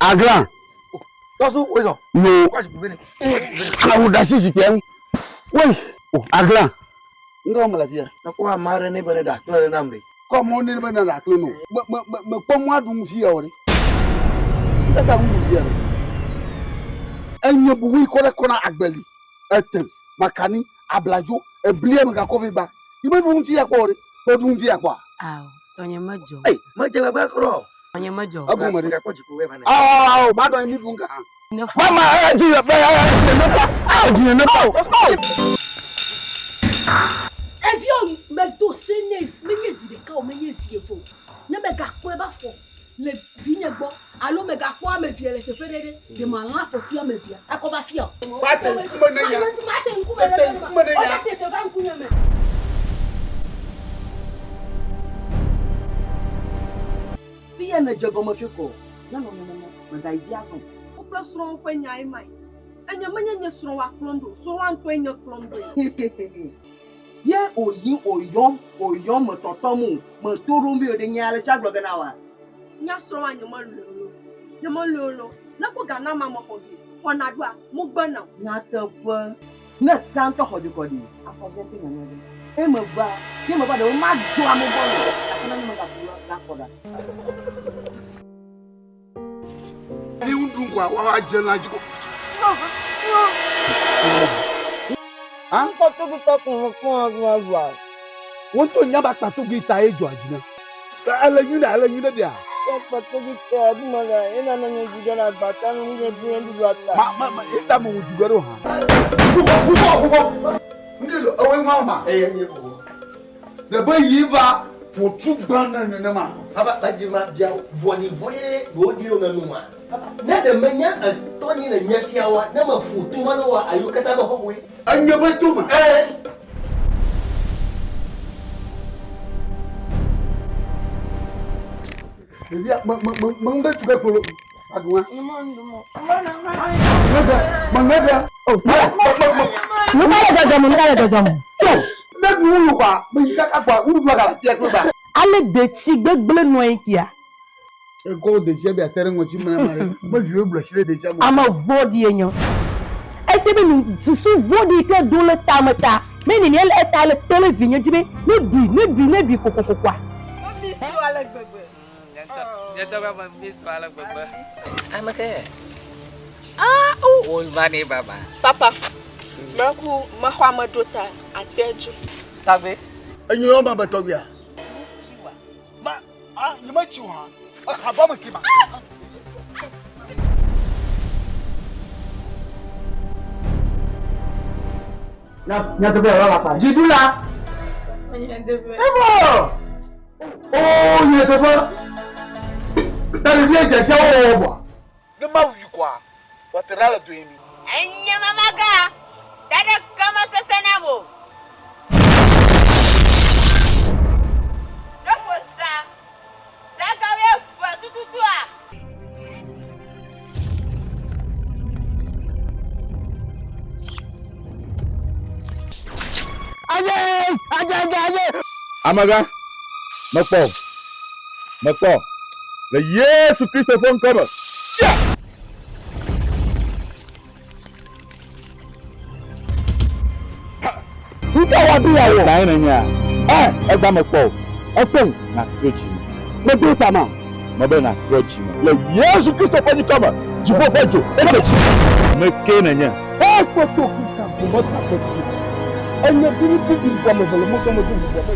Agla. Tɔsu wezɔ. Yo. Awu ɖe asi zikpuia ŋu. Woi. Agla. Ŋgɔ wɔm le fia. Mekpɔ ame aɖe ne be ne ɖe akple ɖe nam ɖe. Kɔ amewo ne be ne ɖe akple no. Me me me mekpɔ mɔ aɖu nu fia o ɖe. Tata nu ɖu fia ɖe. Enye bubu yi kɔ ɖe kɔ na agbeli, ete, makani, abladzo, eblia megakɔ vɛ ba. Yi meɖu nu fia kpɔ o ɖe. Meɖu nu fia kpɔa? Ao, tɔnye medzɔ. Ei, medze gbagba kura o. Tɔnye medzɔ. Egɔme ɖe. Megakpɔ dziku vɛ va ne. Ao, ao, ao, maɖɔ anyi mi ɖu ŋka hã. Mama, edzi le be nepa. Edzi le nepa o. Eviwo medo se nɛ menye zi ɖeka o, menye zi eve o. Ne megakpɔe be afɔ le vinye gbɔ alo megakpɔ ame evea le teƒe ɖe ɖe, ɖe malã afɔti ame evea akɔ va fia o. Mate ŋkume ne nya. Mate ŋkume ne Mate ŋkume ne nya. Wogate te va ŋkunye me. Fiye nèdze gɔme tsoe ko nenɔ nenema, mègayi dzi azɔ o. Wo kple srɔ̃wò ƒe nyae mae. Enye menye nye srɔ̃wòa kplɔm ɖo, srɔ̃wòa ŋutɔe nye kplɔm ɖoe. Ye wòyim wòyɔm wòyɔm metɔtɔm o, meto ɖom be yewoɖe nye ale tsa gblɔ ge na wòa? Nya srɔ̃wòa nyemelɔ̃e o loo, nyemelɔ̃e o loo. Ne kpɔ ga nam ame xɔ ge, xɔ naɖoa, mogbe nam. Nyateƒe, ne ka ŋutɔ xɔ dukɔ ɖi, afɔ ge te nyanya ge. Eye meva, ye meva ɖewo mado ame gbɔ le, gake ne nye megaku la, nakpɔ ɖa. Ni ŋu ɖum koa, woawo adze lã dzi ko. Wo ŋutɔ nya be akpatogui ta ye dzɔa dzi na. Ele nyui ɖe, ele nyui ɖe bia. Ma, ma, ma, eta me wò dugbe ɖo hã. Gbugbɔ, gbugbɔ, gbugbɔ. Ŋke lo, ewoe ŋua ma. Eye nye gbugbɔ. Ne be yi va ƒotu gbã ne nenema. Papa, ba dzi ma bia vɔli vɔli ɖe ɖewo ɖi ɖo nenu ma. Papa, ne ɖe menya etɔ nyi le nye fia wa, ne me ƒo tu ma ne wa ayo kata be xɔxɔe. Enye be to me. Ɛɛ. Ɖevia, me, me, me, me ŋgbe tu ke kpolo. Agunwa. Mege, me mege. Oh, me, me, me. Nu ka le dzɔdzɔm? Nu ka le dzɔdzɔm? Tso, ne nu wulu kɔa, me yi kaka kɔa, nuɖuɖua gale atia kple ba. Ale detsi gbegblẽ nɔ anyi kia? Ekɔ detsia be ate ɖe ŋɔti me na ame aɖe. Me viwo gblɔ tsi ɖe detsia me. Ame vɔ̃ɖi enyo. Efia be nu susu vɔ̃ɖi yi ke ɖo le tame ta me nɛnɛ le eta le te ɖe vinye dzi be ne ɖui, ne ɖui, ne ɖui kokokokoa. Me miss wo ale gbegbe. Nye ŋutɔ be me miss wo ale gbegbe. Ame ke. Ah, oh. Wo va ne baba. Papa, meku mexɔ ame ɖo ta ate dzo. Tɔgbi. Enyo yɔ ma be tɔgbia. Ma, ah, nye me tsi o hã. Eha va me ke ma. Nyateƒe alo alakpa? Dziɖula. Evɔ. Oo nyateƒe. Ta ɖevia dze sia wɔwɔ vɔa. Ne mawu yi kɔa, wòate ɖa le doe mi. Enye mamaga, da ɖeke mesesẽ nam o. Ɖeko zã, zã ga wuieve tututua. Aje, aje, aje, aje. Amegã, mekpɔ o. Mekpɔ o. Le Yesu Kristo ƒe ŋkɔ me. Fia! Ŋkɔ wa bi ya wɔ. Tae nènyea? Ɛ, egba mekpɔ o. Ekpɔm, nàtrɔ dzi me. Medo ta ma. Mebe nàtrɔ dzi me. Le Yesu Kristo ƒe ŋkɔ me, dziƒo ƒe dzo, etsi dzi. Mekee nènye. Ekpɔtɔ kuka gometa ƒe fi. Enye bilibilibi gɔme vele motɔ me do ʋuʋua me.